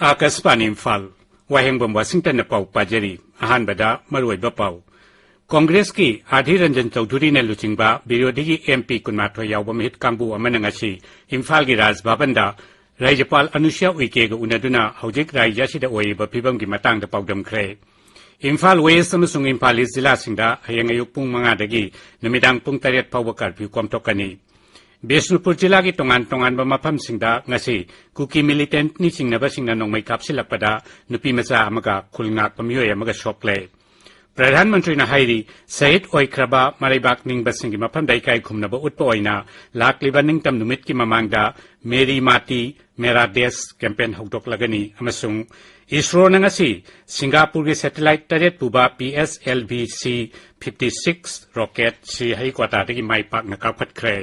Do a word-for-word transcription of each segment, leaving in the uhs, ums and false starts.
ꯑꯥꯀꯥꯁꯕꯥꯅꯤ ꯏꯝꯐꯥꯜ꯫ ꯋꯥꯍꯦꯡꯕꯝ ꯋꯥꯁꯤꯡꯇꯟꯅ ꯄꯥꯎ ꯄꯥꯖꯔꯤ꯫ ꯑꯍꯥꯟꯕꯗ ꯃꯔꯨꯑꯣꯏꯕ ꯄꯥꯎ꯫ ꯀꯣꯡꯒ꯭ꯔꯦꯁꯀꯤ ꯑꯥꯙꯤꯔ ꯔꯟꯖꯟ ꯆꯧꯙꯨꯔꯤꯅ ꯂꯨꯆꯤꯡꯕ ꯕꯤꯔꯣꯙꯤꯒꯤ ꯑꯦꯝ ꯄꯤ ꯀꯨꯟꯃꯥꯊꯣꯏ ꯌꯥꯎꯕ ꯃꯤꯍꯨꯠ ꯀꯥꯡꯕꯨ ꯑꯃꯅ ꯉꯁꯤ ꯏꯝꯐꯥꯜꯒꯤ ꯔꯥꯖ ꯚꯕꯟꯗ ꯔꯥꯖ꯭ꯌꯄꯥꯜ ꯑꯅꯨꯁ꯭ꯌꯥ ꯎꯏꯀꯦꯒ ꯎꯅꯗꯨꯅ ꯍꯧꯖꯤꯛ ꯔꯥꯖ꯭ꯌ ꯑꯁꯤꯗ ꯑꯣꯏꯔꯤꯕ ꯐꯤꯕꯝꯒꯤ ꯃꯇꯥꯡꯗ ꯄꯥꯎꯗꯝꯈ꯭ꯔꯦ꯫ ꯏꯝꯐꯥꯜ ꯋꯦꯁ꯭ꯠ ꯑꯃꯁꯨꯡ ꯏꯝꯐꯥꯜ ꯏꯁ꯭ꯠ ꯖꯤꯂꯥꯁꯤꯡꯗ ꯍꯌꯦꯡ ꯑꯌꯨꯛ ꯄꯨꯡ ꯃꯉꯥꯗꯒꯤ ꯅꯨꯃꯤꯗꯥꯡ ꯄꯨꯡ ꯇꯔꯦꯠ ꯐꯥꯎꯕ ꯀꯔꯐ꯭ꯌꯨ ꯀꯣꯝꯊꯣꯛꯀꯅꯤ꯫ ꯕꯤꯁꯅꯨꯄꯨꯔ ꯖꯤꯂꯥꯒꯤ ꯇꯣꯉꯥꯟ ꯇꯣꯉꯥꯟꯕ ꯃꯐꯝꯁꯤꯡꯗ ꯉꯁꯤ ꯀꯨꯀꯤ ꯃꯤꯂꯤꯇꯦꯟꯠꯅꯤ ꯆꯤꯡꯅꯕꯁꯤꯡꯅ ꯅꯣꯡꯃꯩ ꯀꯥꯞꯁꯤꯜꯂꯛꯄꯗ ꯅꯨꯄꯤ ꯃꯆꯥ ꯑꯃꯒ ꯈꯨꯜ ꯉꯥꯛꯄ ꯃꯤꯑꯣꯏ ꯑꯃꯒ ꯁꯣꯛꯂꯦ꯫ ꯄ꯭ꯔꯙꯥꯟ ꯃꯟꯇ꯭ꯔꯤꯅ ꯍꯥꯏꯔꯤ, ꯁꯍꯤꯗ ꯑꯣꯏꯈ꯭ꯔꯕ ꯃꯔꯩꯕꯥꯛ ꯅꯤꯡꯕꯁꯤꯡꯒꯤ ꯃꯐꯝꯗ ꯏꯀꯥꯏ ꯈꯨꯝꯅꯕ ꯎꯠꯄ ꯑꯣꯏꯅ ꯂꯥꯛꯂꯤꯕ ꯅꯤꯡꯇꯝ ꯅꯨꯃꯤꯠꯀꯤ ꯃꯃꯥꯡꯗ ꯃꯦꯔꯤ ꯃꯥꯇꯤ ꯃꯦꯔꯥ ꯗꯦꯁ ꯀꯦꯝꯄꯦꯟ ꯍꯧꯗꯣꯛꯂꯒꯅꯤ ꯑꯃꯁꯨꯡ ꯏꯁ꯭ꯔꯣꯅ ꯉꯁꯤ ꯁꯤꯡꯒꯥꯄꯨꯔꯒꯤ ꯁꯦꯇꯦꯂꯥꯏꯠ ꯇꯔꯦꯠ ꯄꯨꯕ P S L V C fifty six rocket ꯁ꯭ꯔꯤꯍꯔꯤꯀꯣꯇꯥꯗꯒꯤ ꯃꯥꯏ ꯄꯥꯛꯅ ꯀꯥꯞꯈꯠꯈ꯭ꯔꯦ꯫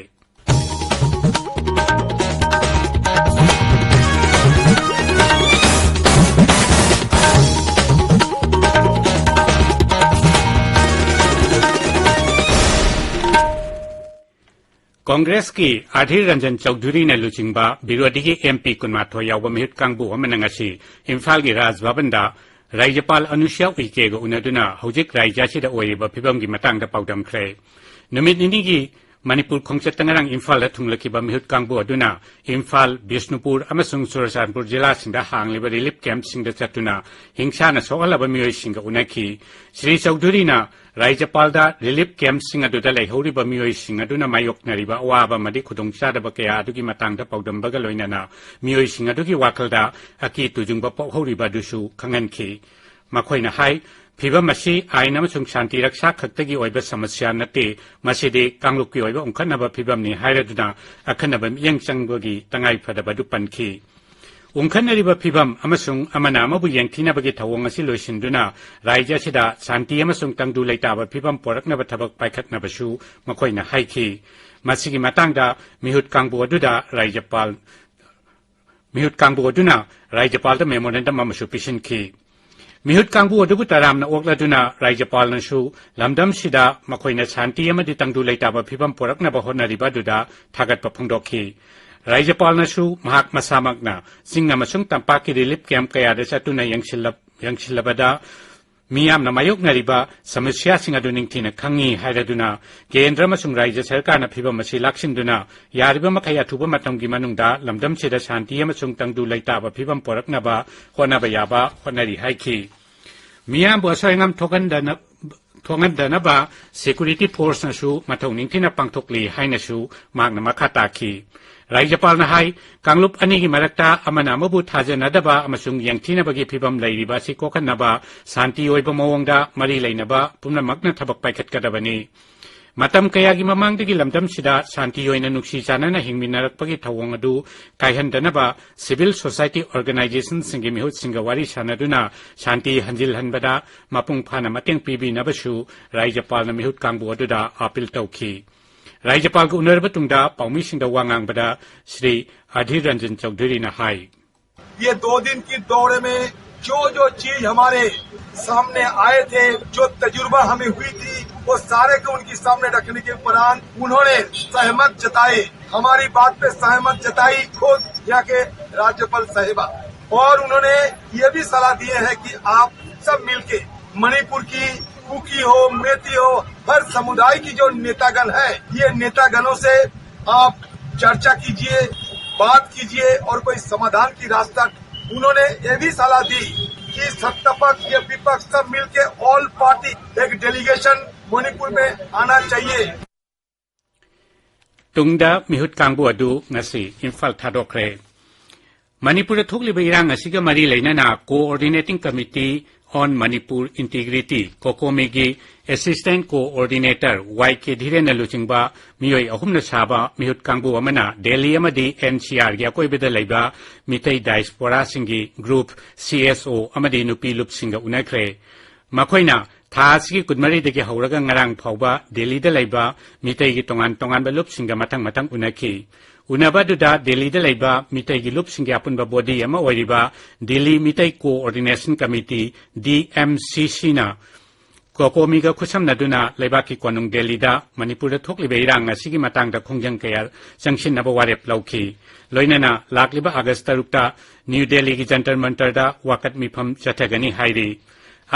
ꯀꯣꯡꯒ꯭ꯔꯦꯁꯀꯤ ꯑꯙꯤꯔ ꯔꯟꯖꯟ ꯆꯧꯙꯨꯔꯤꯅ ꯂꯨꯆꯤꯡꯕ ꯕꯤꯔꯣꯙꯤꯒꯤ ꯑꯦꯝ ꯄꯤ ꯀꯨꯟꯃꯥꯊꯣꯏ ꯌꯥꯎꯕ ꯃꯤꯍꯨꯠ ꯀꯥꯡꯕꯨ ꯑꯃꯅ ꯉꯁꯤ ꯏꯝꯐꯥꯜꯒꯤ ꯔꯥꯖ ꯚꯕꯟꯗ ꯔꯥꯖ꯭ꯌꯄꯥꯜ ꯑꯅꯨꯁ꯭ꯌꯥ ꯎꯏꯀꯦꯒ ꯎꯅꯗꯨꯅ ꯍꯧꯖꯤꯛ ꯔꯥꯖ꯭ꯌ ꯑꯁꯤꯗ ꯑꯣꯏꯔꯤꯕ ꯐꯤꯕꯝꯒꯤ ꯃꯇꯥꯡꯗ ꯄꯥꯎꯗꯝꯈ꯭ꯔꯦ꯫ ꯅꯨꯃꯤꯠ ꯅꯤꯅꯤꯒꯤ ꯃꯅꯤꯄꯨꯔ ꯈꯣꯡꯆꯠꯇ ꯉꯔꯥꯡ ꯏꯝꯐꯥꯜꯗ ꯊꯨꯡꯂꯈꯤꯕ ꯃꯤꯍꯨꯠ ꯀꯥꯡꯕꯨ ꯑꯗꯨꯅ ꯏꯝꯐꯥꯜ, ꯕꯤꯁꯅꯨꯄꯨꯔ ꯑꯃꯁꯨꯡ ꯆꯨꯔꯆꯥꯟꯄꯨꯔ ꯖꯤꯂꯥꯁꯤꯡꯗ ꯍꯥꯡꯂꯤꯕ ꯔꯤꯂꯤꯐ ꯀꯦꯝꯞꯁꯤꯡꯗ ꯆꯠꯇꯨꯅ ꯍꯤꯡꯁꯥꯅ ꯁꯣꯛꯍꯜꯂꯕ ꯃꯤꯑꯣꯏꯁꯤꯡꯒ ꯎꯅꯈꯤ꯫ ꯁ꯭ꯔꯤ ꯆꯧꯙꯨꯔꯤꯅ ꯔꯥꯖ꯭ꯌꯄꯥꯜꯗ ꯔꯤꯂꯤꯐ ꯀꯦꯝꯞꯁꯤꯡ ꯑꯗꯨꯗ ꯂꯩꯍꯧꯔꯤꯕ ꯃꯤꯑꯣꯏꯁꯤꯡ ꯑꯗꯨꯅ ꯃꯥꯌꯣꯛꯅꯔꯤꯕ ꯑꯋꯥꯕ ꯑꯃꯗꯤ ꯈꯨꯗꯣꯡꯆꯥꯗꯕ ꯀꯌꯥ ꯑꯗꯨꯒꯤ ꯃꯇꯥꯡꯗ ꯄꯥꯎꯗꯝꯕꯒ ꯂꯣꯏꯅꯅ ꯃꯤꯑꯣꯏꯁꯤꯡ ꯑꯗꯨꯒꯤ ꯋꯥꯈꯜꯗ ꯑꯀꯤ ꯇꯨꯖꯨꯡꯕ ꯄꯣꯛꯍꯧꯔꯤꯕ ꯑꯗꯨꯁꯨ ꯈꯪꯍꯟꯈꯤ꯫ ꯃꯈꯣꯏꯅ ꯍꯥꯏ, ꯐꯤꯚꯝ ꯑꯁꯤ ꯑꯥꯏꯟ ꯑꯃꯁꯨꯡ ꯁꯥꯟꯇꯤ ꯔꯛꯁꯥ ꯈꯛꯇꯒꯤ ꯑꯣꯏꯕ ꯁꯃꯁ꯭ꯌꯥ ꯅꯠꯇꯦ, ꯃꯁꯤꯗꯤ ꯀꯥꯡꯂꯨꯞꯀꯤ ꯑꯣꯏꯕ ꯎꯪꯈꯠꯅꯕ ꯐꯤꯚꯝꯅꯤ ꯍꯥꯏꯔꯗꯨꯅ ꯑꯈꯟꯅꯕ ꯃꯤꯠꯌꯦꯡ ꯆꯪꯕꯒꯤ ꯇꯉꯥꯏꯐꯗꯕ ꯑꯗꯨ ꯄꯟꯈꯤ꯫ ꯎꯪꯈꯠꯅꯔꯤꯕ ꯐꯤꯚꯝ ꯑꯃꯁꯨꯡ ꯑꯃꯅ ꯑꯃꯕꯨ ꯌꯦꯡꯊꯤꯅꯕꯒꯤ ꯊꯧꯑꯣꯡ ꯑꯁꯤ ꯂꯣꯏꯁꯤꯟꯗꯨꯅ ꯔꯥꯖ꯭ꯌ ꯑꯁꯤꯗ ꯁꯥꯟꯇꯤ ꯑꯃꯁꯨꯡ ꯇꯪꯗꯨ ꯂꯩꯇꯥꯕ ꯐꯤꯚꯝ ꯄꯣꯔꯛꯅꯕ ꯊꯕꯛ ꯄꯥꯏꯈꯠꯅꯕꯁꯨ ꯃꯈꯣꯏꯅ ꯍꯥꯏꯈꯤ꯫ ꯃꯁꯤꯒꯤ ꯃꯇꯥꯡꯗ ꯃꯤꯍꯨꯠ ꯀꯥꯡꯕꯨ ꯑꯗꯨꯗ ꯔꯥꯖ꯭ꯌꯄꯥꯜ, ꯃꯤꯍꯨꯠ ꯀꯥꯡꯕꯨ ꯑꯗꯨꯅ ꯔꯥꯖ꯭ꯌꯄꯥꯜꯗ ꯃꯦꯃꯣꯔꯦꯟꯗꯝ ꯑꯃꯁꯨ ꯄꯤꯁꯤꯟꯈꯤ꯫ ꯃꯤꯍꯨꯠ ꯀꯥꯡꯕꯨ ꯑꯗꯨꯕꯨ ꯇꯔꯥꯝꯅ ꯑꯣꯛꯂꯗꯨꯅ ꯔꯥꯖ꯭ꯌꯄꯥꯜꯅꯁꯨ ꯂꯝꯗꯝꯁꯤꯗ ꯃꯈꯣꯏꯅ ꯁꯥꯟꯇꯤ ꯑꯃꯗꯤ ꯇꯪꯗꯨ ꯂꯩꯇꯥꯕ ꯐꯤꯚꯝ ꯄꯣꯔꯛꯅꯕ ꯍꯣꯠꯅꯔꯤꯕ ꯑꯗꯨꯗ ꯊꯥꯒꯠꯄ ꯐꯣꯡꯗꯣꯛꯈꯤ꯫ ꯔꯥꯖ꯭ꯌꯄꯥꯜꯅꯁꯨ ꯃꯍꯥꯛ ꯃꯁꯥꯃꯛꯅ ꯆꯤꯡ ꯑꯃꯁꯨꯡ ꯇꯝꯄꯥꯛꯀꯤ relief camp ꯀꯌꯥꯗ ꯆꯠꯇꯨꯅ ꯌꯦꯡꯁꯤꯜꯂꯕ-, ꯌꯦꯡꯁꯤꯜꯂꯕꯗ ꯃꯤꯌꯥꯝꯅ ꯃꯥꯌꯣꯛꯅꯔꯤꯕ ꯁꯃꯁ꯭ꯌꯥꯁꯤꯡ ꯑꯗꯨ ꯅꯤꯡꯊꯤꯅ ꯈꯪꯏ ꯍꯥꯏꯔꯗꯨꯅ ꯀꯦꯟꯗ꯭ꯔ ꯑꯃꯁꯨꯡ ꯔꯥꯖ꯭ꯌ ꯁꯔꯀꯥꯔꯅ ꯐꯤꯚꯝ ꯑꯁꯤ ꯂꯥꯛꯁꯤꯟꯗꯨꯅ ꯌꯥꯔꯤꯕ ꯃꯈꯩ ꯑꯊꯨꯕ ꯃꯇꯝꯒꯤ ꯃꯅꯨꯡꯗ ꯂꯝꯗꯝꯁꯤꯗ ꯁꯥꯟꯇꯤ ꯑꯃꯁꯨꯡ ꯇꯪꯗꯨ ꯂꯩꯇꯥꯕ ꯐꯤꯚꯝ ꯄꯣꯔꯛꯅꯕ ꯍꯣꯠꯅꯕ ꯌꯥꯕ ꯍꯣꯠꯅꯔꯤ ꯍꯥꯏꯈꯤ꯫ ꯃꯤꯌꯥꯝꯕꯨ ꯑꯁꯣꯏ ꯑꯉꯥꯝ ꯊꯣꯛꯍꯟꯗꯅ-, ꯊꯣꯛꯍꯟꯗꯅꯕ security forceꯅꯁꯨ ꯃꯊꯧ ꯅꯤꯡꯊꯤꯅ ꯄꯥꯡꯊꯣꯛꯂꯤ ꯍꯥꯏꯅꯁꯨ ꯃꯍꯥꯛꯅ ꯃꯈꯥ ꯇꯥꯈꯤ꯫ ꯔꯥꯖ꯭ꯌꯄꯥꯜꯅ ꯍꯥꯏ, ꯀꯥꯡꯂꯨꯞ ꯑꯅꯤꯒꯤ ꯃꯔꯛꯇ ꯑꯃꯅ ꯑꯃꯕꯨ ꯊꯥꯖꯅꯗꯕ ꯑꯃꯁꯨꯡ ꯌꯦꯡꯊꯤꯅꯕꯒꯤ ꯐꯤꯚꯝ ꯂꯩꯔꯤꯕ ꯑꯁꯤ ꯀꯣꯛꯍꯟꯅꯕ ꯁꯥꯟꯇꯤ ꯑꯣꯏꯕ ꯃꯑꯣꯡꯗ ꯃꯔꯤ ꯂꯩꯅꯕ ꯄꯨꯝꯅꯃꯛꯅ ꯊꯕꯛ ꯄꯥꯏꯈꯠꯀꯗꯕꯅꯤ꯫ ꯃꯇꯝ ꯀꯌꯥꯒꯤ ꯃꯃꯥꯡꯗꯒꯤ ꯂꯝꯗꯝꯁꯤꯗ ꯁꯥꯟꯇꯤ ꯑꯣꯏꯅ ꯅꯨꯡꯁꯤ ꯆꯥꯟꯅꯅ ꯍꯤꯡꯃꯤꯟꯅꯔꯛꯄꯒꯤ ꯊꯧꯑꯣꯡ ꯑꯗꯨ ꯀꯥꯏꯍꯟꯗꯅꯕ civil society organizationꯁꯤꯡꯒꯤ ꯃꯤꯍꯨꯠꯁꯤꯡꯒ ꯋꯥꯔꯤ ꯁꯥꯟꯅꯗꯨꯅ ꯁꯥꯟꯇꯤ ꯍꯟꯖꯤꯜꯍꯟꯕꯗ ꯃꯄꯨꯡ ꯐꯥꯅ ꯃꯇꯦꯡ ꯄꯤꯕꯤꯅꯕꯁꯨ ꯔꯥꯖ꯭ꯌꯄꯥꯜꯅ ꯃꯤꯍꯨꯠ ꯀꯥꯡꯕꯨ ꯑꯗꯨꯗ appeal ꯇꯧꯈꯤ꯫ ꯔꯥꯖ꯭ꯌꯄꯥꯜꯒ ꯎꯅꯔꯕ ꯇꯨꯡꯗ ꯄꯥꯎꯃꯤꯁꯤꯡꯗ ꯋꯥ ꯉꯥꯡꯕꯗ ꯁ꯭ꯔꯤ ꯑꯙꯤꯔ ꯔꯟꯖꯟ ꯆꯧꯙꯨꯔꯤꯅ ꯍꯥꯏ, ये दो दिन की दौरे में जो जो चीज हमारे सामने आए थे, जो तजुर्बा हमें हुई थी, वो सारे को उनके सामने रखने के उपरांत उन्होंने सहमत जताए, हमारी बात पे सहमत जताई खुद यहाँ के राज्यपाल साहिबा। और उन्होंने ये भी सलाह दिए हैं कि आप सब मिलके मणिपुर की कुकी हो, मेती हो, हर समुदाय की जो नेतागण है, ये नेतागणों से आप चर्चा कीजिए, बात कीजिए और कोई समाधान की रास्ता। उन्होंने ये भी सलाह दी कि सत्ता पक्ष या विपक्ष सब मिलके all party एक delegation मणिपुर में आना चाहिए। ꯇꯨꯡꯗ ꯃꯤꯍꯨꯠ ꯀꯥꯡꯕꯨ ꯑꯗꯨ ꯉꯁꯤ ꯏꯝꯐꯥꯜ ꯊꯥꯗꯣꯛꯈ꯭ꯔꯦ꯫ ꯃꯅꯤꯄꯨꯔꯗ ꯊꯣꯛꯂꯤꯕ ꯏꯔꯥꯡ ꯑꯁꯤꯒ ꯃꯔꯤ ꯂꯩꯅꯅ Coordinating Committee on Manipur Integrity, COCOMIꯒꯤ Assistant Coordinator ꯋꯥꯏ ꯀꯦ ꯙꯤꯔꯦꯟꯅ ꯂꯨꯆꯤꯡꯕ ꯃꯤꯑꯣꯏ ꯑꯍꯨꯝꯅ ꯁꯥꯕ ꯃꯤꯍꯨꯠ ꯀꯥꯡꯕꯨ ꯑꯃꯅ ꯗꯦꯜꯂꯤ ꯑꯃꯗꯤ ꯑꯦꯟ ꯁꯤ ꯑꯥꯔꯒꯤ ꯑꯀꯣꯏꯕꯗ ꯂꯩꯕ ꯃꯤꯇꯩ diasporaꯁꯤꯡꯒꯤ group, ꯁꯤ ꯑꯦꯁ ꯑꯣ ꯑꯃꯗꯤ ꯅꯨꯄꯤ ꯂꯨꯞꯁꯤꯡꯒ ꯎꯅꯈ꯭ꯔꯦ꯫ ꯃꯈꯣꯏꯅ ꯊꯥ ꯑꯁꯤꯒꯤ ꯀꯨꯟꯃꯔꯤꯗꯒꯤ ꯍꯧꯔꯒ ꯉꯔꯥꯡ ꯐꯥꯎꯕ ꯗꯦꯜꯂꯤꯗ ꯂꯩꯕ ꯃꯤꯇꯩꯒꯤ ꯇꯣꯉꯥꯟ ꯇꯣꯉꯥꯟꯕ ꯂꯨꯞꯁꯤꯡꯒ ꯃꯊꯪ ꯃꯊꯪ ꯎꯅꯈꯤ꯫ ꯎꯅꯕ ꯑꯗꯨꯗ ꯗꯦꯜꯂꯤꯗ ꯂꯩꯕ ꯃꯤꯇꯩꯒꯤ ꯂꯨꯞꯁꯤꯡꯒꯤ ꯑꯄꯨꯟꯕ body ꯑꯃ ꯑꯣꯏꯔꯤꯕ Delhi Meitei Coordination Committee, D M C ꯁꯤꯅ ꯀꯣꯀꯣꯃꯤꯒ ꯈꯨꯠꯁꯝꯅꯗꯨꯅ ꯂꯩꯕꯥꯛꯀꯤ ꯀꯣꯅꯨꯡ ꯗꯦꯜꯂꯤꯗ ꯃꯅꯤꯄꯨꯔꯗ ꯊꯣꯛꯂꯤꯕ ꯏꯔꯥꯡ ꯑꯁꯤꯒꯤ ꯃꯇꯥꯡꯗ ꯈꯣꯡꯖꯪ ꯀꯌꯥ ꯆꯪꯁꯤꯟꯅꯕ ꯋꯥꯔꯦꯞ ꯂꯧꯈꯤ꯫ ꯂꯣꯏꯅꯅ ꯂꯥꯛꯂꯤꯕ ꯑꯥꯒꯁ ꯇꯔꯨꯛꯇ ꯅ꯭ꯌꯨ ꯗꯦꯜꯂꯤꯒꯤ ꯖꯟꯇꯔ ꯃꯟꯇꯔꯗ ꯋꯥꯀꯠ ꯃꯤꯐꯝ ꯆꯠꯊꯒꯅꯤ ꯍꯥꯏꯔꯤ꯫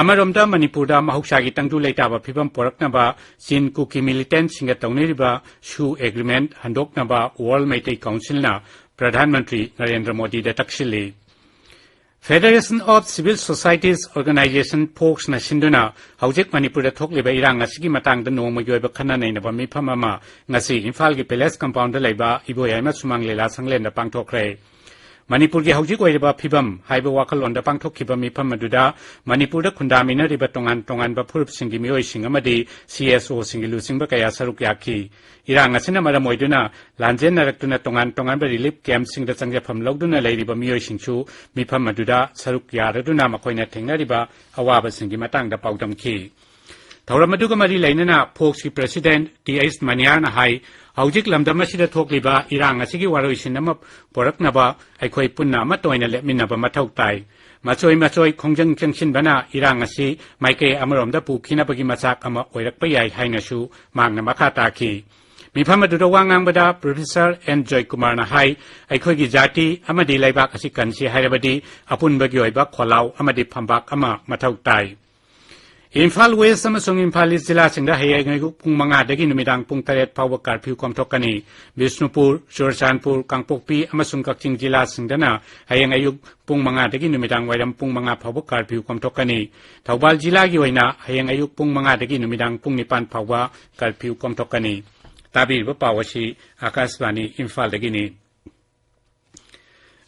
ꯑꯃꯔꯣꯝꯗ ꯃꯅꯤꯄꯨꯔꯗ ꯃꯍꯧꯁꯥꯒꯤ ꯇꯪꯗꯨ ꯂꯩꯇꯥꯕ ꯐꯤꯕꯝ ꯄꯣꯔꯛꯅꯕ ꯆꯤꯟ ꯀꯨꯀꯤ ꯃꯤꯂꯤꯇꯦꯟꯠꯁꯤꯡꯒ ꯇꯧꯅꯔꯤꯕ ꯁꯨ ꯑꯦꯒ꯭ꯔꯤꯃꯦꯟꯠ ꯍꯟꯗꯣꯛꯅꯕ ꯋꯥꯔꯜ ꯃꯩꯇꯩ ꯀꯥꯎꯟꯁꯤꯜꯅ Pradhan Mantri Narendra ꯃꯣꯗꯤꯗ ꯇꯛꯁꯤꯜꯂꯤ꯫ Federation of Civil Societies Organization, ꯐꯣꯛꯁꯅ ꯁꯤꯟꯗꯨꯅ ꯍꯧꯖꯤꯛ ꯃꯅꯤꯄꯨꯔꯗ ꯊꯣꯛꯂꯤꯕ ꯏꯔꯥꯡ ꯑꯁꯤꯒꯤ ꯃꯇꯥꯡꯗ ꯅꯣꯡꯃꯒꯤ ꯑꯣꯏꯕ ꯈꯟꯅ ꯅꯩꯅꯕ ꯃꯤꯐꯝ ꯑꯃ ꯉꯁꯤ ꯏꯝꯐꯥꯜꯒꯤ ꯄꯦꯂꯦꯁ ꯀꯝꯄꯥꯎꯟꯗ ꯂꯩꯕ ꯏꯕꯣꯌꯥꯏꯃ ꯁꯨꯃꯥꯡ ꯂꯤꯂꯥ ꯁꯪꯂꯦꯟꯗ ꯄꯥꯡꯊꯣꯛꯈ꯭ꯔꯦ꯫ ꯃꯅꯤꯄꯨꯔꯒꯤ ꯍꯧꯖꯤꯛ ꯑꯣꯏꯔꯤꯕ ꯐꯤꯕꯝ ꯍꯥꯏꯕ ꯋꯥꯈꯜꯂꯣꯟꯗ ꯄꯥꯡꯊꯣꯛꯈꯤꯕ ꯃꯤꯐꯝ ꯑꯗꯨꯗ ꯃꯅꯤꯄꯨꯔꯗ ꯈꯨꯟꯗꯥꯃꯤꯟꯅꯔꯤꯕ ꯇꯣꯉꯥꯟ ꯇꯣꯉꯥꯟꯕ ꯐꯨꯔꯨꯞꯁꯤꯡꯒꯤ ꯃꯤꯑꯣꯏꯁꯤꯡ ꯑꯃꯗꯤ ꯁꯤ ꯑꯦꯁ ꯑꯣꯁꯤꯡꯒꯤ ꯂꯨꯆꯤꯡꯕ ꯀꯌꯥ ꯁꯔꯨꯛ ꯌꯥꯈꯤ꯫ ꯏꯔꯥꯡ ꯑꯁꯤꯅ ꯃꯔꯝ ꯑꯣꯏꯗꯨꯅ ꯂꯥꯟꯖꯦꯟꯅꯔꯛꯇꯨꯅ ꯇꯣꯉꯥꯟ ꯇꯣꯉꯥꯟꯕ ꯔꯤꯂꯤꯐ ꯀꯦꯝꯞꯁꯤꯡꯗ ꯆꯪꯖꯐꯝ ꯂꯧꯗꯨꯅ ꯂꯩꯔꯤꯕ ꯃꯤꯑꯣꯏꯁꯤꯡꯁꯨ ꯃꯤꯐꯝ ꯑꯗꯨꯗ ꯁꯔꯨꯛ ꯌꯥꯔꯗꯨꯅ ꯃꯈꯣꯏꯅ ꯊꯦꯡꯅꯔꯤꯕ ꯑꯋꯥꯕꯁꯤꯡꯒꯤ ꯃꯇꯥꯡꯗ ꯄꯥꯎꯗꯝꯈꯤ꯫ ꯊꯧꯔꯝ ꯑꯗꯨꯒ ꯃꯔꯤ ꯂꯩꯅꯅ ꯐꯣꯛꯁꯀꯤ ꯄ꯭ꯔꯦꯁꯤꯗꯦꯟꯠ ꯇꯤ ꯑꯩꯆ ꯃꯅꯤꯌꯥꯔꯅ ꯍꯥꯏ, ꯍꯧꯖꯤꯛ ꯂꯝꯗꯝ ꯑꯁꯤꯗ ꯊꯣꯛꯂꯤꯕ ꯏꯔꯥꯡ ꯑꯁꯤꯒꯤ ꯋꯥꯔꯣꯏꯁꯤꯟ ꯑꯃ ꯄꯣꯔꯛꯅꯕ ꯑꯩꯈꯣꯏ ꯄꯨꯟꯅ ꯑꯃꯠꯇ ꯑꯣꯏꯅ ꯂꯦꯞꯃꯤꯟꯅꯕ ꯃꯊꯧ ꯇꯥꯏ꯫ ꯃꯆꯣꯏ ꯃꯆꯣꯏ ꯈꯣꯡꯖꯪ ꯆꯪꯁꯤꯟꯕꯅ ꯏꯔꯥꯡ ꯑꯁꯤ ꯃꯥꯏꯀꯩ ꯑꯃꯔꯣꯝꯗ ꯄꯨꯈꯤꯅꯕꯒꯤ ꯃꯆꯥꯛ ꯑꯃ ꯑꯣꯏꯔꯛꯄ ꯌꯥꯏ ꯍꯥꯏꯅꯁꯨ ꯃꯍꯥꯛꯅ ꯃꯈꯥ ꯇꯥꯈꯤ꯫ ꯃꯤꯐꯝ ꯑꯗꯨꯗ ꯋꯥ ꯉꯥꯡꯕꯗ ꯄ꯭ꯔꯣꯐꯦꯁꯔ ꯑꯦꯟ ꯖꯣꯏꯀꯨꯃꯥꯔꯅ ꯍꯥꯏ, ꯑꯩꯈꯣꯏꯒꯤ ꯖꯥꯇꯤ ꯑꯃꯗꯤ ꯂꯩꯕꯥꯛ ꯑꯁꯤ ꯀꯟꯁꯤ ꯍꯥꯏꯔꯕꯗꯤ ꯑꯄꯨꯟꯕꯒꯤ ꯑꯣꯏꯕ ꯈꯣꯜꯂꯥꯎ ꯑꯃꯗꯤ ꯐꯝꯕꯥꯛ ꯑꯃ ꯃꯊꯧ ꯇꯥꯏ꯫ ꯏꯝꯐꯥꯜ ꯋꯦꯁ ꯑꯃꯁꯨꯡ ꯏꯝꯐꯥꯜ ꯏꯁ ꯖꯤꯂꯥꯁꯤꯡꯗ ꯍꯌꯦꯡ ꯑꯌꯨꯛ ꯄꯨꯡ ꯃꯉꯥꯗꯒꯤ ꯅꯨꯃꯤꯗꯥꯡ ꯄꯨꯡ ꯇꯔꯦꯠ ꯐꯥꯎꯕ ꯀꯥꯔꯐ꯭ꯌꯨ ꯀꯣꯝꯊꯣꯛꯀꯅꯤ꯫ ꯕꯤꯁꯅꯨꯄꯨꯔ, ꯆꯨꯔꯆꯥꯟꯄꯨꯔ, ꯀꯥꯡꯄꯣꯛꯄꯤ ꯑꯃꯁꯨꯡ ꯀꯛꯆꯤꯡ ꯖꯤꯂꯥꯁꯤꯡꯗꯅ ꯍꯌꯦꯡ ꯑꯌꯨꯛ ꯄꯨꯡ ꯃꯉꯥꯗꯒꯤ ꯅꯨꯃꯤꯗꯥꯡ ꯋꯥꯏꯔꯝ ꯄꯨꯡ ꯃꯉꯥ ꯐꯥꯎꯕ ꯀꯥꯔꯐ꯭ꯌꯨ ꯀꯣꯝꯊꯣꯛꯀꯅꯤ꯫ ꯊꯧꯕꯥꯜ ꯖꯤꯂꯥꯒꯤ ꯑꯣꯏꯅ ꯍꯌꯦꯡ ꯑꯌꯨꯛ ꯄꯨꯡ ꯃꯉꯥꯗꯒꯤ ꯅꯨꯃꯤꯗꯥꯡ ꯄꯨꯡ ꯅꯤꯄꯥꯟ ꯐꯥꯎꯕ ꯀꯥꯔꯐ꯭ꯌꯨ ꯀꯣꯝꯊꯣꯛꯀꯅꯤ꯫ ꯇꯥꯕꯤꯔꯤꯕ ꯄꯥꯎ ꯑꯁꯤ ꯑꯥꯀꯥꯁꯕꯥꯅꯤ ꯏꯝꯐꯥꯜꯗꯒꯤꯅꯤ꯫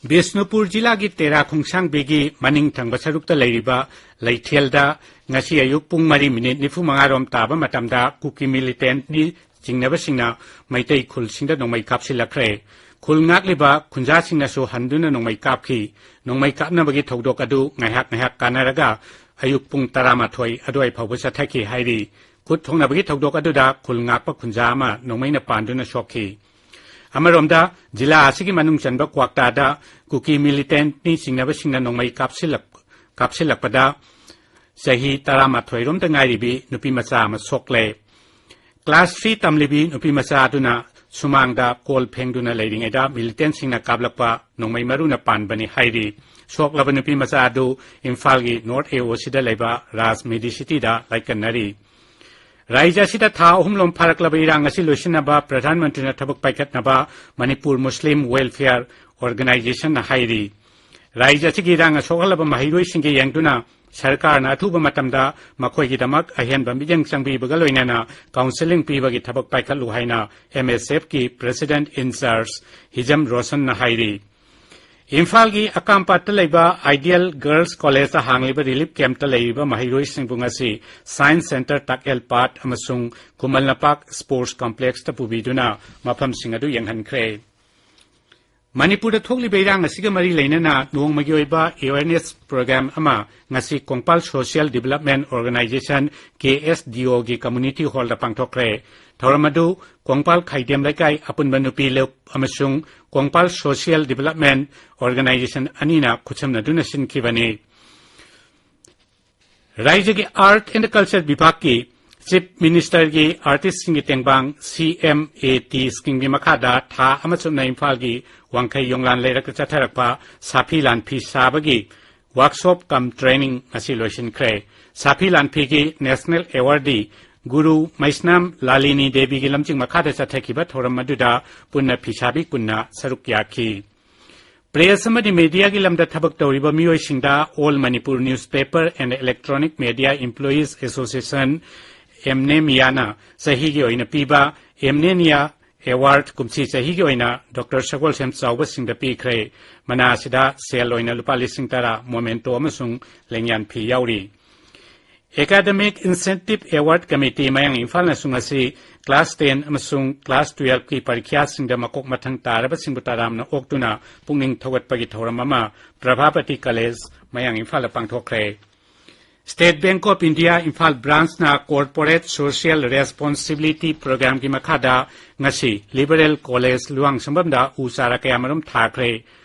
ꯕꯤꯁꯅꯨꯄꯨꯔ ꯖꯤꯂꯥꯒꯤ ꯇꯦꯔꯥ ꯈꯣꯡꯁꯥꯡꯕꯤꯒꯤ ꯃꯅꯤꯡ ꯊꯪꯕ ꯁꯔꯨꯛꯇ ꯂꯩꯔꯤꯕ ꯂꯩꯊꯦꯜꯗ ꯉꯁꯤ ꯑꯌꯨꯛ ꯄꯨꯡ ꯃꯔꯤ ꯃꯤꯅꯤꯠ ꯅꯤꯐꯨ ꯃꯉꯥ ꯔꯣꯝ ꯇꯥꯕ ꯃꯇꯝꯗ ꯀꯨꯀꯤ ꯃꯤꯂꯤꯇꯦꯟꯠꯅꯤ ꯆꯤꯡꯅꯕꯁꯤꯡꯅ ꯃꯩꯇꯩ ꯈꯨꯜꯁꯤꯡꯗ ꯅꯣꯡꯃꯩ ꯀꯥꯞꯁꯤꯜꯂꯛꯈ꯭ꯔꯦ꯫ ꯈꯨꯜ ꯉꯥꯛꯂꯤꯕ ꯈꯨꯟꯖꯥꯁꯤꯡꯅꯁꯨ ꯍꯟꯗꯨꯅ ꯅꯣꯡꯃꯩ ꯀꯥꯞꯈꯤ꯫ ꯅꯣꯡꯃꯩ ꯀꯥꯞꯅꯕꯒꯤ ꯊꯧꯗꯣꯛ ꯑꯗꯨ ꯉꯥꯏꯍꯥꯛ ꯉꯥꯏꯍꯥꯛ ꯀꯥꯟꯅꯔꯒ ꯑꯌꯨꯛ ꯄꯨꯡ ꯇꯔꯥꯃꯥꯊꯣꯏ ꯑꯗꯨꯋꯥꯏ ꯐꯥꯎꯕ ꯆꯠꯊꯈꯤ ꯍꯥꯏꯔꯤ꯫ ꯈꯨꯠ ꯊꯣꯛꯅꯕꯒꯤ ꯊꯧꯗꯣꯛ ꯑꯗꯨꯗ ꯈꯨꯜ ꯉꯥꯛꯄ ꯈꯨꯟꯖꯥ ꯑꯃ ꯅꯣꯡꯃꯩꯅ ꯄꯥꯟꯗꯨꯅ ꯁꯣꯛꯈꯤ꯫ ꯑꯃꯔꯣꯝꯗ, ꯖꯤꯂꯥ ꯑꯁꯤꯒꯤ ꯃꯅꯨꯡ ꯆꯟꯕ ꯀ꯭ꯋꯥꯛꯇꯥꯗ ꯀꯨꯀꯤ ꯃꯤꯂꯤꯇꯦꯟꯠꯅꯤ ꯆꯤꯡꯅꯕꯁꯤꯡꯅ ꯅꯣꯡꯃꯩ ꯀꯥꯞꯁꯤꯜꯂꯛ-, ꯀꯥꯞꯁꯤꯜꯂꯛꯄꯗ ꯆꯍꯤ ꯇꯔꯥꯃꯥꯊꯣꯏ ꯔꯣꯝꯗ ꯉꯥꯏꯔꯤꯕꯤ ꯅꯨꯄꯤ ꯃꯆꯥ ꯑꯃ ꯁꯣꯛꯂꯦ꯫ ꯀ꯭ꯂꯥꯁ ꯊ꯭ꯔꯤ ꯇꯝꯂꯤꯕꯤ ꯅꯨꯄꯤ ꯃꯆꯥ ꯑꯗꯨꯅ ꯁꯨꯃꯥꯡꯗ ꯀꯣꯜ ꯐꯦꯡꯗꯨꯅ ꯂꯩꯔꯤꯉꯩꯗ ꯃꯤꯂꯤꯇꯦꯟꯁꯤꯡꯅ ꯀꯥꯞꯂꯛꯄ ꯅꯣꯡꯃꯩ ꯃꯔꯨꯅ ꯄꯥꯟꯕꯅꯤ ꯍꯥꯏꯔꯤ꯫ ꯁꯣꯛꯂꯕ ꯅꯨꯄꯤ ꯃꯆꯥ ꯑꯗꯨ ꯏꯝꯐꯥꯜꯒꯤ ꯅꯣꯔꯠ ꯑꯦ ꯑꯣ ꯁꯤꯗ ꯂꯩꯕ ꯔꯥꯖ ꯃꯦꯗꯤꯁꯤꯇꯤꯗ ꯂꯥꯏꯀꯠꯅꯔꯤ꯫ ꯔꯥꯖ꯭ꯌ ꯑꯁꯤꯗ ꯊꯥ ꯑꯍꯨꯝꯂꯣꯝ ꯐꯥꯔꯛꯂꯕ ꯏꯔꯥꯡ ꯑꯁꯤ ꯂꯣꯏꯁꯤꯟꯅꯕ ꯄ꯭ꯔꯙꯥꯟ ꯃꯟꯇ꯭ꯔꯤꯅ ꯊꯕꯛ ꯄꯥꯏꯈꯠꯅꯕ ꯃꯅꯤꯄꯨꯔ ꯃꯨꯁꯂꯤꯝ ꯋꯦꯜꯐꯤꯌꯔ ꯑꯣꯔꯒꯅꯥꯏꯖꯦꯁꯟꯅ ꯍꯥꯏꯔꯤ꯫ ꯔꯥꯖ꯭ꯌ ꯑꯁꯤꯒꯤ ꯏꯔꯥꯡꯅ ꯁꯣꯛꯍꯜꯂꯕ ꯃꯍꯩꯔꯣꯏꯁꯤꯡꯒꯤ ꯌꯦꯡꯗꯨꯅ ꯁꯔꯀꯥꯔꯅ ꯑꯊꯨꯕ ꯃꯇꯝꯗ ꯃꯈꯣꯏꯒꯤꯗꯃꯛ ꯑꯍꯦꯟꯕ ꯃꯤꯠꯌꯦꯡ ꯆꯪꯕꯤꯕꯒ ꯂꯣꯏꯅꯅ ꯀꯥꯎꯟꯁꯦꯂꯤꯡ ꯄꯤꯕꯒꯤ ꯊꯕꯛ ꯄꯥꯏꯈꯠꯂꯨ ꯍꯥꯏꯅ ꯑꯦꯝ ꯑꯦꯁ ꯑꯦꯐꯀꯤ ꯄ꯭ꯔꯦꯁꯤꯗꯦꯟꯠ ꯏꯟ ꯆꯥꯔꯖ ꯍꯤꯖꯝ ꯔꯣꯁꯟꯅ ꯍꯥꯏꯔꯤ꯫ ꯏꯝꯐꯥꯜꯒꯤ ꯑꯀꯥꯝꯄꯥꯠꯇ ꯂꯩꯕ ꯑꯥꯏꯗꯤꯌꯦꯜ ꯒꯔꯜꯁ ꯀꯣꯂꯦꯖꯇ ꯍꯥꯡꯂꯤꯕ ꯔꯤꯂꯤꯐ ꯀꯦꯝꯞꯇ ꯂꯩꯔꯤꯕ ꯃꯍꯩꯔꯣꯏꯁꯤꯡꯕꯨ ꯉꯁꯤ ꯁꯥꯏꯟꯁ ꯁꯦꯟꯇꯔ ꯇꯥꯛꯌꯦꯜ ꯄꯥꯠ ꯑꯃꯁꯨꯡ ꯈꯨꯃꯟ ꯂꯝꯄꯥꯛ ꯁ꯭ꯄꯣꯔꯠꯁ ꯀꯣꯝꯄ꯭ꯂꯦꯛꯁꯇ ꯄꯨꯕꯤꯗꯨꯅ ꯃꯐꯝꯁꯤꯡ ꯑꯗꯨ ꯌꯦꯡꯍꯟꯈ꯭ꯔꯦ꯫ ꯃꯅꯤꯄꯨꯔꯗ ꯊꯣꯛꯂꯤꯕ ꯏꯔꯥꯡ ꯑꯁꯤꯒ ꯃꯔꯤ ꯂꯩꯅꯅ ꯅꯣꯡꯃꯒꯤ ꯑꯣꯏꯕ ꯑꯦꯋꯦꯔꯅꯦꯁ ꯄ꯭ꯔꯣꯒ꯭ꯔꯥꯝ ꯑꯃ ꯉꯁꯤ ꯀꯣꯡꯄꯥꯜ ꯁꯣꯁꯤꯌꯦꯜ ꯗꯤꯕꯦꯂꯞꯃꯦꯟꯠ ꯑꯣꯔꯒꯅꯥꯏꯖꯦꯁꯟ, ꯀꯦ ꯑꯦꯁ ꯗꯤ ꯑꯣꯒꯤ ꯀꯝꯃ꯭ꯌꯨꯅꯤꯇꯤ ꯍꯣꯜꯗ ꯄꯥꯡꯊꯣꯛꯈ꯭ꯔꯦ꯫ ꯊꯧꯔꯝ ꯑꯗꯨ ꯀꯣꯡꯄꯥꯜ ꯈꯥꯏꯗꯦꯝ ꯂꯩꯀꯥꯏ ꯑꯄꯨꯟꯕ ꯅꯨꯄꯤ ꯂꯨꯞ ꯑꯃꯁꯨꯡ ꯀꯣꯡꯄꯥꯜ ꯁꯣꯁꯤꯌꯦꯜ ꯗꯤꯕꯦꯂꯞꯃꯦꯟꯠ ꯑꯣꯔꯒꯅꯥꯏꯖꯦꯁꯟ ꯑꯅꯤꯅ ꯈꯨꯠꯁꯝꯅꯗꯨꯅ ꯁꯤꯟꯈꯤꯕꯅꯤ꯫ ꯔꯥꯖ꯭ꯌꯒꯤ ꯑꯥꯔꯠ ꯑꯦꯟ ꯀꯜꯆꯔ ꯕꯤꯚꯥꯒꯀꯤ ꯆꯤꯐ ꯃꯤꯅꯤꯁꯇꯔꯒꯤ ꯑꯥꯔꯇꯤꯁꯁꯤꯡꯒꯤ ꯇꯦꯡꯕꯥꯡ ꯁꯤ ꯑꯦꯝ ꯑꯦ ꯇꯤ ꯁ꯭ꯀꯤꯝꯒꯤ ꯃꯈꯥꯗ ꯊꯥ ꯑꯃ ꯆꯨꯞꯅ ꯏꯝꯐꯥꯜꯒꯤ ꯋꯥꯡꯈꯩ ꯌꯣꯡꯂꯥꯟ ꯂꯩꯔꯛꯇ ꯆꯠꯊꯔꯛꯄ ꯁꯥꯐꯤ ꯂꯥꯟꯐꯤ ꯁꯥꯕꯒꯤ ꯋꯥꯔꯛꯁꯣꯞ ꯀꯝ ꯇ꯭ꯔꯦꯅꯤꯡ ꯉꯁꯤ ꯂꯣꯏꯁꯤꯟꯈ꯭ꯔꯦ꯫ ꯁꯥꯐꯤ ꯂꯥꯟꯐꯤꯒꯤ ꯅꯦꯁꯅꯦꯜ ꯑꯦꯋꯥꯔꯗꯤ ꯒꯨꯔꯨ ꯃꯩꯁꯅꯥꯝ ꯂꯥꯂꯤꯅꯤ ꯗꯦꯕꯤꯒꯤ ꯂꯝꯖꯤꯡ ꯃꯈꯥꯗ ꯆꯠꯊꯈꯤꯕ ꯊꯧꯔꯝ ꯑꯗꯨꯗ ꯄꯨꯟꯅ ꯐꯤꯁꯥꯕꯤ ꯀꯨꯟꯅ ꯁꯔꯨꯛ ꯌꯥꯈꯤ꯫ ꯄ꯭ꯔꯦꯁ ꯑꯃꯗꯤ ꯃꯦꯗꯤꯌꯥꯒꯤ ꯂꯝꯗ ꯊꯕꯛ ꯇꯧꯔꯤꯕ ꯃꯤꯑꯣꯏꯁꯤꯡꯗ all Manipur newspaper and electronic media employees association, ꯑꯦꯝꯅꯦꯃꯤꯌꯥꯅ ꯆꯍꯤꯒꯤ ꯑꯣꯏꯅ ꯄꯤꯕ ꯑꯦꯝꯅꯦꯃꯤꯌꯥ ꯑꯦꯋꯥꯔꯗ ꯀꯨꯝꯁꯤ ꯆꯍꯤꯒꯤ ꯑꯣꯏꯅ ꯗꯣꯛꯇꯔ ꯁꯒꯣꯜꯁꯦꯝ ꯆꯥꯎꯕꯁꯤꯡꯗ ꯄꯤꯈ꯭ꯔꯦ꯫ ꯃꯅꯥ ꯑꯁꯤꯗ ꯁꯦꯜ ꯑꯣꯏꯅ ꯂꯨꯄꯥ ꯂꯤꯁꯤꯡ ꯇꯔꯥ, ꯃꯣꯃꯦꯟꯇꯣ ꯑꯃꯁꯨꯡ ꯂꯦꯡꯌꯥꯟ ꯐꯤ ꯌꯥꯎꯔꯤ꯫ ꯑꯦꯀꯥꯗꯃꯤꯛ ꯏꯟꯁꯦꯟꯇꯤꯚ ꯑꯦꯋꯥꯔꯗ ꯀꯃꯤꯇꯤ ꯃꯌꯥꯡ ꯏꯝꯐꯥꯜꯅꯁꯨ ꯉꯁꯤ ꯀ꯭ꯂꯥꯁ ꯇꯦꯟ ꯑꯃꯁꯨꯡ ꯀ꯭ꯂꯥꯁ ꯇꯨꯌꯦꯜꯐꯀꯤ ꯄꯔꯤꯈ꯭ꯌꯥꯁꯤꯡꯗ ꯃꯀꯣꯛ ꯃꯊꯪ ꯇꯥꯔꯕꯁꯤꯡꯕꯨ ꯇꯔꯥꯝꯅ ꯑꯣꯛꯇꯨꯅ ꯄꯨꯛꯅꯤꯡ ꯊꯧꯒꯠꯄꯒꯤ ꯊꯧꯔꯝ ꯑꯃ ꯄ꯭ꯔꯚꯥꯄꯇꯤ ꯀꯂꯦꯖ ꯃꯌꯥꯡ ꯏꯝꯐꯥꯜꯗ ꯄꯥꯡꯊꯣꯛꯈ꯭ꯔꯦ꯫ State bank of India Imphal ꯕ꯭ꯔꯥꯟꯆꯅ ꯀꯣꯔꯄꯣꯔꯦꯠ ꯁꯣꯁꯤꯌꯦꯜ ꯔꯦꯁꯄꯣꯟꯁꯤꯕꯤꯂꯤꯇꯤ ꯄ꯭ꯔꯣꯒ꯭ꯔꯥꯝꯒꯤ ꯃꯈꯥꯗ ꯉꯁꯤ ꯂꯤꯕꯔꯦꯜ ꯀꯣꯂꯦꯖ ꯂꯨꯋꯥꯡꯁꯪꯕꯝꯗ ꯎ ꯆꯥꯔꯥ ꯀꯌꯥꯃꯔꯨꯝ ꯊꯥꯈ꯭ꯔꯦ꯫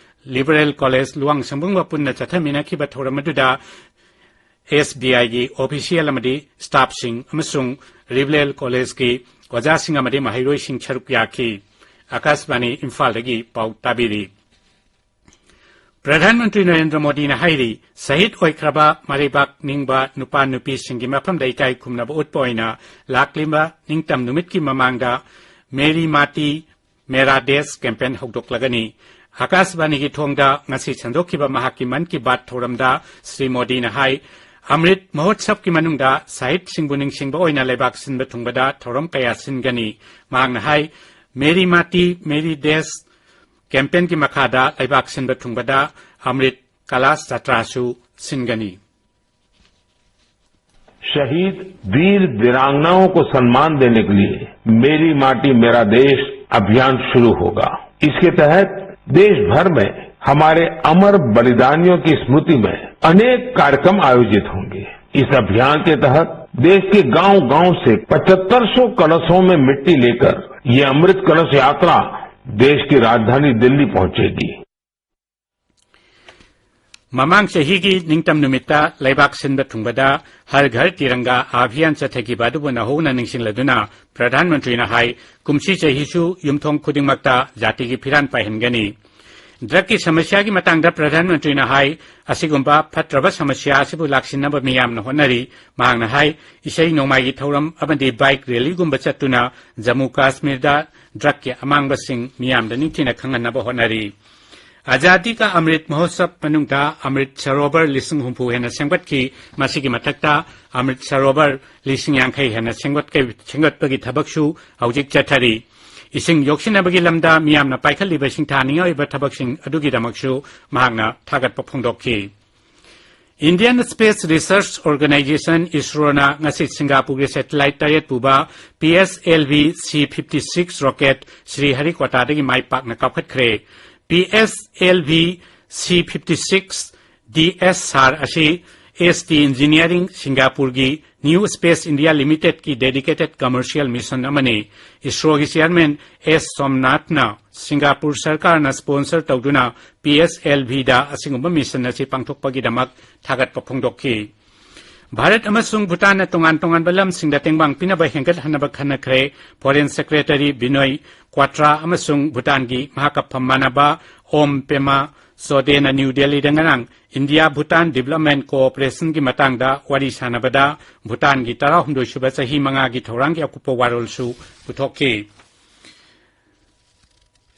ꯂꯤꯕꯔꯦꯜ ꯀꯣꯂꯦꯖ ꯂꯨꯋꯥꯡꯁꯪꯕꯝꯒ ꯄꯨꯟꯅ ꯆꯠꯊꯃꯤꯟꯅꯈꯤꯕ ꯊꯧꯔꯝ ꯑꯗꯨꯗ ꯑꯦꯁ ꯕꯤ ꯑꯥꯏꯒꯤ ꯑꯣꯐꯤꯁꯤꯌꯦꯜ ꯑꯃꯗꯤ ꯁ꯭ꯇꯥꯐꯁꯤꯡ ꯑꯃꯁꯨꯡ ꯔꯤꯕꯔꯦꯜ ꯀꯣꯂꯦꯖꯀꯤ ꯑꯣꯖꯥꯁꯤꯡ ꯑꯃꯗꯤ ꯃꯍꯩꯔꯣꯏꯁꯤꯡ ꯁꯔꯨꯛ ꯌꯥꯈꯤ꯫ ꯑꯥꯀꯥꯁꯕꯥꯅꯤ ꯏꯝꯐꯥꯜꯗꯒꯤ ꯄꯥꯎ ꯇꯥꯕꯤꯔꯤ꯫ ꯄ꯭ꯔꯙꯥꯟ ꯃꯟꯇ꯭ꯔꯤ ꯅꯔꯦꯟꯗ꯭ꯔ ꯃꯣꯗꯤꯅ ꯍꯥꯏꯔꯤ, ꯁꯍꯤꯗ ꯑꯣꯏꯈ꯭ꯔꯕ ꯃꯔꯩꯕꯥꯛ ꯅꯤꯡꯕ ꯅꯨꯄꯥ ꯅꯨꯄꯤꯁꯤꯡꯒꯤ ꯃꯐꯝꯗ ꯏꯀꯥꯏ ꯈꯨꯝꯅꯕ ꯎꯠꯄ ꯑꯣꯏꯅ ꯂꯥꯛꯂꯤꯕ ꯅꯤꯡꯇꯝ ꯅꯨꯃꯤꯠꯀꯤ ꯃꯃꯥꯡꯗ ꯃꯦꯔꯤ ꯃꯥꯇꯤ ꯃꯦꯔꯥ ꯗꯦꯁ ꯀꯦꯝꯄꯦꯟ ꯍꯧꯗꯣꯛꯂꯒꯅꯤ꯫ ꯑꯥꯀꯥꯁꯕꯥꯅꯤꯒꯤ ꯊꯣꯡꯗ ꯉꯁꯤ ꯁꯟꯗꯣꯛꯈꯤꯕ ꯃꯍꯥꯛꯀꯤ ꯃꯟ ꯀꯤ ꯕꯥꯠ ꯊꯧꯔꯝꯗ ꯁ꯭ꯔꯤ ꯃꯣꯗꯤꯅ ꯍꯥꯏ, ꯑꯃ꯭ꯔꯤꯠ ꯃꯍꯣꯠꯁꯕꯀꯤ ꯃꯅꯨꯡꯗ ꯁꯍꯤꯗꯁꯤꯡꯕꯨ ꯅꯤꯡꯁꯤꯡꯕ ꯑꯣꯏꯅ ꯂꯩꯕꯥꯛ ꯁꯤꯟꯕ ꯊꯨꯡꯕꯗ ꯊꯧꯔꯝ ꯀꯌꯥ ꯁꯤꯟꯒꯅꯤ꯫ ꯃꯍꯥꯛꯅ ꯍꯥꯏ, ꯃꯦꯔꯤ ꯃꯥꯇꯤ ꯃꯦꯔꯤ ꯗꯦꯁ ꯀꯦꯝꯄꯦꯟꯒꯤ ꯃꯈꯥꯗ ꯂꯩꯕꯥꯛ ꯁꯤꯟꯕ ꯊꯨꯡꯕꯗ ꯑꯃ꯭ꯔꯤꯠ ꯀꯂꯥꯁ ꯖꯇ꯭ꯔꯥꯁꯨ ꯁꯤꯟꯒꯅꯤ꯫ शहीद वीर वीरांगनाओं को सम्मान देने के लिए मेरी माटी मेरा देश अभियान शुरू होगा। इसके तहत देश भर में हमारे अमर बलिदानियों की स्मृति में अनेक कार्यक्रम आयोजित होंगे। इस अभियान के तहत देश के गांव-गांव से पचहत्तर सौ कलशों में मिट्टी लेकर ये अमृत कलश यात्रा देश की राजधानी दिल्ली पहुंचेगी। ꯃꯃꯥꯡ ꯆꯍꯤꯒꯤ ꯅꯤꯡꯇꯝ ꯅꯨꯃꯤꯠꯇ ꯂꯩꯕꯥꯛ ꯁꯤꯟꯕ ꯊꯨꯡꯕꯗ ꯍꯔ ꯘꯔ ꯇꯤꯔꯪꯒꯥ ꯑꯚꯤꯌꯥꯟ ꯆꯠꯊꯈꯤꯕ ꯑꯗꯨꯕꯨ ꯅꯧꯍꯧꯅ ꯅꯤꯡꯁꯤꯡꯂꯗꯨꯅ ꯄ꯭ꯔꯙꯥꯟ ꯃꯟꯇ꯭ꯔꯤꯅ ꯍꯥꯏ, ꯀꯨꯝꯁꯤ ꯆꯍꯤꯁꯨ ꯌꯨꯝꯊꯣꯡ ꯈꯨꯗꯤꯡꯃꯛꯇ ꯖꯥꯇꯤꯒꯤ ꯐꯤꯔꯥꯟ ꯄꯥꯏꯍꯟꯒꯅꯤ꯫ ꯗ꯭ꯔꯒꯀꯤ ꯁꯃꯁ꯭ꯌꯥꯒꯤ ꯃꯇꯥꯡꯗ ꯄ꯭ꯔꯙꯥꯟ ꯃꯟꯇ꯭ꯔꯤꯅ ꯍꯥꯏ, ꯑꯁꯤꯒꯨꯝꯕ ꯐꯠꯇ꯭ꯔꯕ ꯁꯃꯁ꯭ꯌꯥ ꯑꯁꯤꯕꯨ ꯂꯥꯛꯁꯤꯟꯅꯕ ꯃꯤꯌꯥꯝꯅ ꯍꯣꯠꯅꯔꯤ꯫ ꯃꯍꯥꯛꯅ ꯍꯥꯏ, ꯏꯁꯩ ꯅꯣꯡꯃꯥꯏꯒꯤ ꯊꯧꯔꯝ ꯑꯃꯗꯤ ꯕꯥꯏꯛ ꯔꯦꯂꯤꯒꯨꯝꯕ ꯆꯠꯇꯨꯅ ꯖꯝꯃꯨ ꯀꯥꯁꯃꯤꯔꯗ ꯗ꯭ꯔꯒꯀꯤ ꯑꯃꯥꯡꯕꯁꯤꯡ ꯃꯤꯌꯥꯝꯗ ꯅꯤꯡꯊꯤꯅ ꯈꯪꯍꯟꯅꯕ ꯍꯣꯠꯅꯔꯤ꯫ ꯑꯖꯥꯗꯤ ꯀꯥ ꯑꯃ꯭ꯔꯤꯠ ꯃꯍꯣꯠꯁꯕ ꯃꯅꯨꯡꯗ ꯑꯃ꯭ꯔꯤꯠ ꯁꯔꯣꯕꯔ ꯂꯤꯁꯤꯡ ꯍꯨꯝꯐꯨ ꯍꯦꯟꯅ ꯁꯦꯝꯒꯠꯈꯤ꯫ ꯃꯁꯤꯒꯤ ꯃꯊꯛꯇ ꯑꯃ꯭ꯔꯤꯠ ꯁꯔꯣꯕꯔ ꯂꯤꯁꯤꯡ ꯌꯥꯡꯈꯩ ꯍꯦꯟꯅ ꯁꯦꯝꯒꯠꯀ-, ꯁꯦꯝꯒꯠꯄꯒꯤ ꯊꯕꯛꯁꯨ ꯍꯧꯖꯤꯛ ꯆꯠꯊꯔꯤ꯫ ꯏꯁꯤꯡ ꯌꯣꯛꯁꯤꯟꯅꯕꯒꯤ ꯂꯝꯗ ꯃꯤꯌꯥꯝꯅ ꯄꯥꯏꯈꯠꯂꯤꯕ ꯁꯤꯡꯊꯥꯅꯤꯡꯉꯥꯏ ꯑꯣꯏꯕ ꯊꯕꯛꯁꯤꯡ ꯑꯗꯨꯒꯤꯗꯃꯛꯁꯨ ꯃꯍꯥꯛꯅ ꯊꯥꯒꯠꯄ ꯐꯣꯡꯗꯣꯛꯈꯤ꯫ Indian Space Research Organisation, ꯏꯁꯔꯣꯅ ꯉꯁꯤ ꯁꯤꯡꯒꯥꯄꯨꯔꯒꯤ ꯁꯦꯇꯤꯂꯥꯏꯠ ꯇꯔꯦꯠ ꯄꯨꯕ P S L V C fifty six rocket ꯁ꯭ꯔꯤꯍꯔꯤꯀꯣꯇꯥꯗꯒꯤ ꯃꯥꯏ ꯄꯥꯛꯅ ꯀꯥꯞꯈꯠꯈ꯭ꯔꯦ꯫ P S L V C fifty six D S SAR ꯑꯁꯤ S T Engineering ꯁꯤꯡꯒꯥꯄꯨꯔꯒꯤ New Space India Limitedꯀꯤ dedicated commercial mission ꯑꯃꯅꯤ꯫ ꯏꯁꯔꯣꯒꯤ chairman S ꯁꯣꯝꯅꯥꯊꯅ Singapore ꯁꯔꯀꯥꯔꯅ sponsor ꯇꯧꯗꯨꯅ P S L Vꯗ ꯑꯁꯤꯒꯨꯝꯕ mission ꯑꯁꯤ ꯄꯥꯡꯊꯣꯛꯄꯒꯤꯗꯃꯛ ꯊꯥꯒꯠꯄ ꯐꯣꯡꯗꯣꯛꯈꯤ꯫ ꯚꯥꯔꯠ ꯑꯃꯁꯨꯡ ꯚꯨꯇꯥꯟꯅ ꯇꯣꯉꯥꯟ ꯇꯣꯉꯥꯟꯕ ꯂꯝꯁꯤꯡꯗ ꯇꯦꯡꯕꯥꯡ ꯄꯤꯅꯕ ꯍꯦꯟꯒꯠꯍꯟꯅꯕ ꯈꯟꯅꯈ꯭ꯔꯦ꯫ Foreign Secretary ꯕꯤꯅꯣꯏ ꯀ꯭ꯋꯥꯇ꯭ꯔꯥ ꯑꯃꯁꯨꯡ ꯚꯨꯇꯥꯟꯒꯤ ꯃꯍꯥꯀꯞꯐꯝ ꯃꯥꯟꯅꯕ ꯑꯣꯝ ꯄꯦꯃꯥ ꯆꯣꯗꯦꯅ ꯅ꯭ꯌꯨ ꯗꯦꯜꯂꯤꯗ ꯉꯔꯥꯡ ꯏꯟꯗꯤꯌꯥ ꯚꯨꯇꯥꯟ ꯗꯤꯕꯂꯞꯃꯦꯟ ꯀꯣꯑꯣꯄꯔꯦꯁꯟꯒꯤ ꯃꯇꯥꯡꯗ ꯋꯥꯔꯤ ꯁꯥꯟꯅꯕꯗ ꯚꯨꯇꯥꯟꯒꯤ ꯇꯔꯥꯍꯨꯝꯗꯣꯏ ꯁꯨꯕ ꯆꯍꯤ ꯃꯉꯥꯒꯤ ꯊꯧꯔꯥꯡꯒꯤ ꯑꯀꯨꯞꯄ ꯋꯥꯔꯣꯜꯁꯨ ꯄꯨꯊꯣꯛꯈꯤ꯫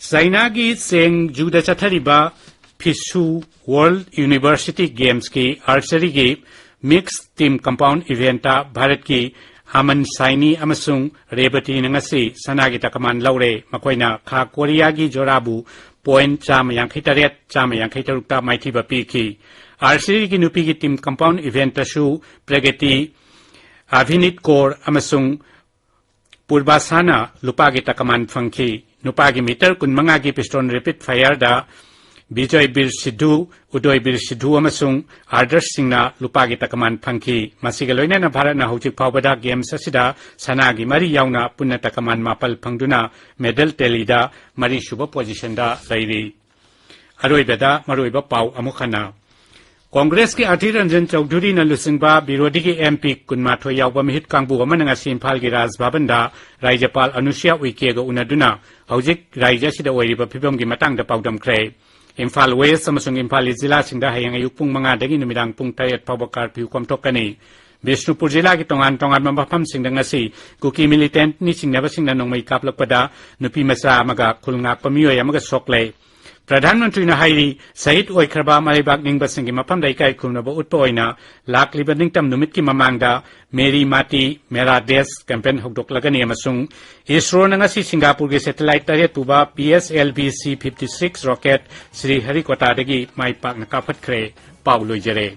ꯆꯥꯏꯅꯥꯒꯤ ꯆꯦꯡꯖꯨꯗ ꯆꯠꯊꯔꯤꯕ ꯐꯤꯁꯨ World University Gamesꯀꯤ archeryꯒꯤ mixed team compound eventꯇ ꯚꯥꯔꯠꯀꯤ ꯑꯃꯟ ꯁꯥꯏꯅꯤ ꯑꯃꯁꯨꯡ ꯔꯦꯕꯇꯤꯅ ꯉꯁꯤ ꯁꯅꯥꯒꯤ ꯇꯀꯃꯥꯟ ꯂꯧꯔꯦ꯫ ꯃꯈꯣꯏꯅ ꯈꯥ ꯀꯣꯔꯤꯌꯥꯒꯤ ꯖꯣꯔꯥꯕꯨ point ꯆꯥꯝꯃ ꯌꯥꯡꯈꯩ ꯇꯔꯦꯠ, ꯆꯥꯝꯃ ꯌꯥꯡꯈꯩ ꯇꯔꯨꯛꯇ ꯃꯥꯏꯊꯤꯕ ꯄꯤꯈꯤ꯫ Archeryꯒꯤ ꯅꯨꯄꯤꯒꯤ team compound eventꯇꯁꯨ ꯄ꯭ꯔꯒꯇꯤ ꯑꯚꯤꯅꯤꯠ ꯀꯣꯔ ꯑꯃꯁꯨꯡ ꯄꯨꯔꯕꯥꯁꯥꯅ ꯂꯨꯄꯥꯒꯤ ꯇꯀꯃꯥꯟ ꯐꯪꯈꯤ꯫ ꯅꯨꯄꯥꯒꯤ meter ꯀꯨꯟꯃꯉꯥꯒꯤ pistol rapid fireꯗ ꯕꯤꯖꯣꯏ ꯕꯤꯔ ꯁꯤꯙꯨ, ꯎꯗꯣꯏ ꯕꯤꯔ ꯁꯤꯙꯨ ꯑꯃꯁꯨꯡ ꯑꯥꯗꯔꯁ ꯁꯤꯡꯅ ꯂꯨꯄꯥꯒꯤ ꯇꯀꯃꯥꯟ ꯐꯪꯈꯤ꯫ ꯃꯁꯤꯒ ꯂꯣꯏꯅꯅ ꯚꯥꯔꯠꯅ ꯍꯧꯖꯤꯛ ꯐꯥꯎꯕꯗ games ꯑꯁꯤꯗ ꯁꯅꯥꯒꯤ ꯃꯔꯤ ꯌꯥꯎꯅ ꯄꯨꯟꯅ ꯇꯀꯃꯥꯟ ꯃꯥꯄꯜ ꯐꯪꯗꯨꯅ medal tallyꯗ ꯃꯔꯤꯁꯨꯕ positionꯗ ꯂꯩꯔꯤ꯫ ꯑꯔꯣꯏꯕꯗ ꯃꯔꯨꯑꯣꯏꯕ ꯄꯥꯎ ꯑꯃꯨꯛ ꯍꯟꯅ꯫ ꯀꯣꯡꯒ꯭ꯔꯦꯁꯀꯤ ꯑꯙꯤꯔ ꯔꯟꯖꯟ ꯆꯧꯙꯨꯔꯤꯅ ꯂꯨꯆꯤꯡꯕ ꯕꯤꯔꯣꯙꯤꯒꯤ MP ꯀꯨꯟꯃꯥꯊꯣꯏ ꯌꯥꯎꯕ ꯃꯤꯍꯨꯠ ꯀꯥꯡꯕꯨ ꯑꯃꯅ ꯉꯁꯤ ꯏꯝꯐꯥꯜꯒꯤ ꯔꯥꯖ ꯚꯕꯟꯗ ꯔꯥꯖ꯭ꯌꯄꯥꯜ ꯑꯅꯨꯁꯨꯌꯥ ꯎꯏꯀꯦꯒ ꯎꯅꯗꯨꯅ ꯍꯧꯖꯤꯛ ꯔꯥꯖ꯭ꯌ ꯑꯁꯤꯗ ꯑꯣꯏꯔꯤꯕ ꯐꯤꯕꯝꯒꯤ ꯃꯇꯥꯡꯗ ꯄꯥꯎꯗꯝꯈ꯭ꯔꯦ꯫ ꯏꯝꯐꯥꯜ West ꯑꯃꯁꯨꯡ ꯏꯝꯐꯥꯜ East ꯖꯤꯂꯥꯁꯤꯡꯗ ꯍꯌꯦꯡ ꯑꯌꯨꯛ ꯄꯨꯡ ꯃꯉꯥꯗꯒꯤ ꯅꯨꯃꯤꯗꯥꯡ ꯄꯨꯡ ꯇꯔꯦꯠ ꯐꯥꯎꯕ curfew ꯀꯣꯝꯊꯣꯛꯀꯅꯤ꯫ ꯕꯤꯁꯅꯨꯄꯨꯔ ꯖꯤꯂꯥꯒꯤ ꯇꯣꯉꯥꯟ ꯇꯣꯉꯥꯟꯕ ꯃꯐꯝꯁꯤꯡꯗ ꯉꯁꯤ ꯀꯨꯀꯤ militantꯅꯤ ꯆꯤꯡꯅꯕꯁꯤꯡꯅ ꯅꯣꯡꯃꯩ ꯀꯥꯞꯂꯛꯄꯗ ꯅꯨꯄꯤ ꯃꯆꯥ ꯑꯃꯒ ꯈꯨꯜ ꯉꯥꯛꯄ ꯃꯤꯑꯣꯏ ꯑꯃꯒ ꯁꯣꯛꯂꯦ꯫ ꯄ꯭ꯔꯙꯥꯟ ꯃꯟꯇ꯭ꯔꯤꯅ ꯍꯥꯏꯔꯤ, ꯁꯍꯤꯗ ꯑꯣꯏꯈ꯭ꯔꯕ ꯃꯔꯩꯕꯥꯛ ꯅꯤꯡꯕꯁꯤꯡꯒꯤ ꯃꯐꯝꯗ ꯏꯀꯥꯏ ꯈꯨꯝꯅꯕ ꯎꯠꯄ ꯑꯣꯏꯅ ꯂꯥꯛꯂꯤꯕ ꯅꯤꯡꯇꯝ ꯅꯨꯃꯤꯠꯀꯤ ꯃꯃꯥꯡꯗ ꯃꯦꯔꯤ ꯃꯥꯇꯤ ꯃꯦꯔꯥ ꯗꯦꯁ campaign ꯍꯧꯗꯣꯛꯂꯒꯅꯤ ꯑꯃꯁꯨꯡ ꯏꯁꯔꯣꯅ ꯉꯁꯤ ꯁꯤꯡꯒꯥꯄꯨꯔꯒꯤ satellite ꯇꯔꯦꯠ ꯄꯨꯕ PSLV C fifty six rocket Shri ꯍꯔꯤꯀꯣꯇꯥꯗꯒꯤ ꯃꯥꯏ ꯄꯥꯛꯅ ꯀꯥꯞꯈꯠꯈ꯭ꯔꯦ꯫ ꯄꯥꯎ ꯂꯣꯏꯖꯔꯦ꯫